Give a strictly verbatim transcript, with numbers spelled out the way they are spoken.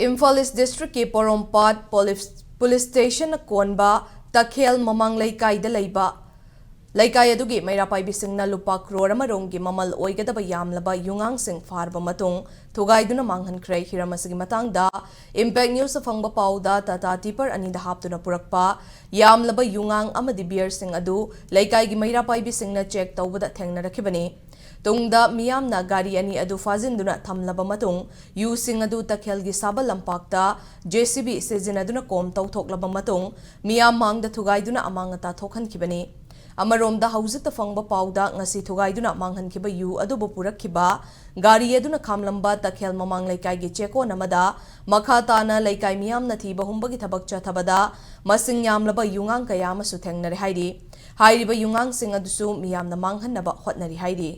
ꯏꯝꯐꯥꯜ ꯏꯁ ꯗꯤꯁꯇ꯭ꯔꯤꯛꯀꯤ ꯄꯣꯔꯣꯝꯄꯥꯠ police police ꯁ꯭ꯇꯦꯁꯟꯅ ꯀꯣꯟꯕ ꯇꯈꯦꯜ ꯃꯃꯥꯡ ꯂꯩꯀꯥꯏꯗ ꯂꯩꯕ ꯂꯩꯀꯥꯏ ꯑꯗꯨꯒꯤ ꯃꯩꯔꯥ ꯄꯥꯏꯕꯤꯁꯤꯡꯅ ꯂꯨꯄꯥ ꯀ꯭ꯔꯣꯔ ꯑꯃ ꯔꯣꯝꯒꯤ ꯃꯃꯜ ꯑꯣꯏꯒꯗꯕ ꯌꯥꯝꯂꯕ ꯌꯨꯉꯥꯡꯁꯤꯡ ꯐꯥꯔꯕ ꯃꯇꯨꯡ ꯊꯨꯒꯥꯏꯗꯨꯅ ꯃꯥꯡꯍꯟꯈ꯭ꯔꯦ꯫ ꯍꯤꯔꯝ ꯑꯁꯤꯒꯤ ꯃꯇꯥꯡꯗ ꯏꯝꯄꯦꯛ ꯅ꯭ꯌꯨꯁꯇ ꯐꯪꯕ ꯄꯥꯎꯗ ꯇꯥꯇꯥ ꯇꯤꯄꯔ ꯑꯅꯤꯗ ꯍꯥꯞꯇꯨꯅ ꯄꯨꯔꯛꯄ ꯌꯥꯝꯂꯕ ꯌꯨꯉꯥꯡ ꯑꯃꯗꯤ ꯕꯤꯌꯔꯁꯤꯡ ꯑꯗꯨ ꯂꯩꯀꯥꯏꯒꯤ ꯃꯩꯔꯥ ꯄꯥꯏꯕꯤꯁꯤꯡꯅ ꯆꯦꯛ ꯇꯧꯕꯗ ꯊꯦꯡꯅꯔꯛꯈꯤꯕꯅꯤ꯫ ꯇꯨꯡꯗ ꯃꯤꯌꯥꯝꯅ ꯒꯥꯔꯤ ꯑꯅꯤ ꯑꯗꯨ ꯐꯥꯖꯤꯟꯗꯨꯅ ꯊꯝꯂꯕ ꯃꯇꯨꯡ ꯌꯨꯁꯤꯡ ꯑꯗꯨ ꯇꯈꯦꯜꯒꯤ ꯁꯥꯕ ꯂꯝꯄꯥꯛꯇ ꯖꯦ ꯁꯤ ꯕꯤ ꯁꯤꯖꯤꯟꯅꯗꯨꯅ ꯀꯣꯝ ꯇꯧꯊꯣꯛꯂꯕ ꯃꯇꯨꯡ ꯃꯤꯌꯥꯝ ꯃꯥꯡꯗ ꯊꯨꯒꯥꯏꯗꯨꯅ ꯑꯃꯥꯡ ꯑꯇꯥ ꯊꯣꯛꯍꯟꯈꯤꯕꯅꯤ꯫ ꯑꯃꯔꯣꯝꯗ ꯍꯧꯖꯤꯛꯇ ꯐꯪꯕ ꯄꯥꯎꯗ ꯉꯁꯤ ꯊꯨꯒꯥꯏꯗꯨꯅ ꯃꯥꯡꯍꯟꯈꯤꯕ ꯌꯨ ꯑꯗꯨꯕꯨ ꯄꯨꯔꯛꯈꯤꯕ ꯒꯥꯔꯤ ꯑꯗꯨꯅ ꯈꯥꯝꯂꯝꯕ ꯇꯈꯦꯜ ꯃꯃꯥꯡ ꯂꯩꯀꯥꯏꯒꯤ ꯆꯦꯛꯀꯣꯟ ꯑꯃꯗ ꯃꯈꯥ ꯇꯥꯅ ꯂꯩꯀꯥꯏ ꯃꯤꯌꯥꯝꯅ ꯊꯤꯕ ꯍꯨꯝꯕꯒꯤ ꯊꯕꯛ ꯆꯠꯊꯕꯗ ꯃꯁꯤꯡ ꯌꯥꯝꯂꯕ ꯌꯨꯉꯥꯡ ꯀꯌꯥ ꯑꯃꯁꯨ ꯊꯦꯡꯅꯔꯦ ꯍꯥꯏꯔꯤ꯫ ꯍꯥꯏꯔꯤꯕ ꯌꯨꯉꯥꯡꯁꯤꯡ ꯑꯗꯨꯁꯨ ꯃꯤꯌꯥꯝꯅ ꯃꯥꯡꯍꯟꯅꯕ ꯍꯣꯠꯅꯔꯤ ꯍꯥꯏꯔꯤ꯫